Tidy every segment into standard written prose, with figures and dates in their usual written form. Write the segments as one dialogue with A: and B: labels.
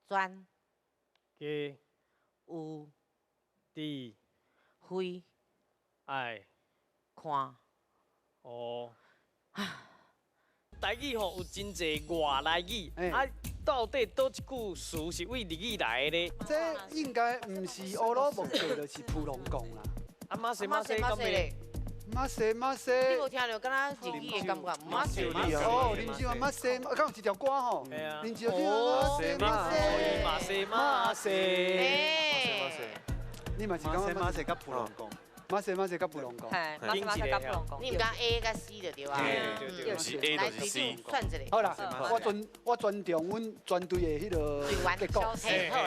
A: 專
B: 加
A: 有
B: 智
A: 慧
B: 愛
A: 看
B: 哦。台語吼有真濟外來語，啊，到底佗一句詞是對日語來的咧？
C: 這應該毋是烏魯木齊，就是浮浪貢啦。
B: 啊，馬西馬西敢袂？
C: 馬西馬西。
A: 你無聽著敢若日語的感覺？馬西馬西。
C: 哦，啉酒啊，馬西，敢有一條歌吼？啉酒馬西馬西
B: 馬西馬西。
A: 馬西。
C: 你嘛是感覺
D: 馬西佮浮浪貢。
C: 馬西馬西佮浮浪貢。
E: 馬西馬西佮浮浪貢。
A: 你毋敢 A 佮 C 就對啊？
D: 對對對，
A: 來隊長算一下。
C: 好啦，我尊重阮全隊的彼个結果。
A: 好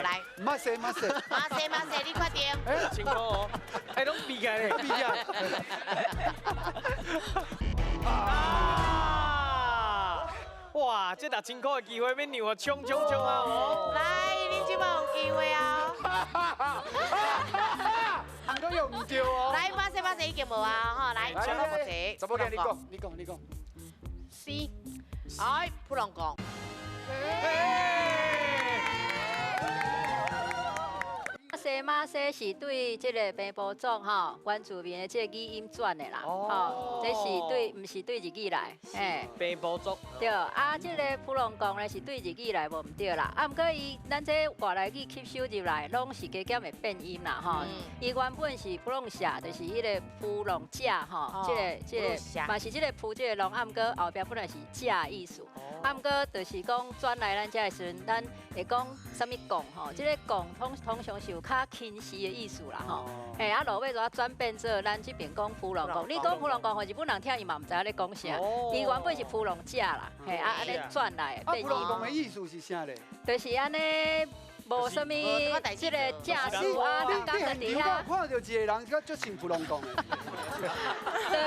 A: 來。
C: 馬西馬西。
A: 馬西馬西，你決定。
B: 清楚哦，哎，攏比起來咧，
C: 比起來。
B: 啊！哇，這6000箍的機會，欲讓我衝衝衝啊！哦，
A: 來，恁這擺有機會啊！
C: 毋過又毋對哦。
A: 來，馬西馬西已經無啊，吼，來，小老婆姐，
C: 查某囝你講，你講，你講。
A: C，哎，浮浪貢。
F: 馬西馬西是對這个平埔族吼原住民的這个語音轉的啦，吼，這是對，毋是對日語來，嘿。
B: 平埔族。
F: 對，啊，這个浮浪貢咧是對日語來無毋對啦，啊，毋過伊咱這外來語吸收入來，攏是加減會變音啦，吼。伊原本是浮浪社，就是彼个浮浪者吼，這个這个嘛是這个浮這个浪，啊，毋過後壁本來是者的意思，啊，毋過就是講轉來咱遮的時陣，咱會講啥物貢吼，這个貢通常是有較輕視的意思啦吼，嘿，啊，落尾就轉變做咱這邊講浮浪貢，你講浮浪貢，予日本人聽伊嘛毋知影咧講啥，伊原本是浮浪者啦，嘿，啊，按呢轉來。
C: 啊，浮浪貢的意思是啥咧？
F: 就是按呢，無啥物這个架勢啊，逐工就佇遐。
C: 看著一个人，佮足像浮浪貢的。
F: 對，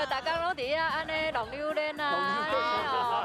F: 逐工攏佇遐按呢弄榴蓮啊，哦，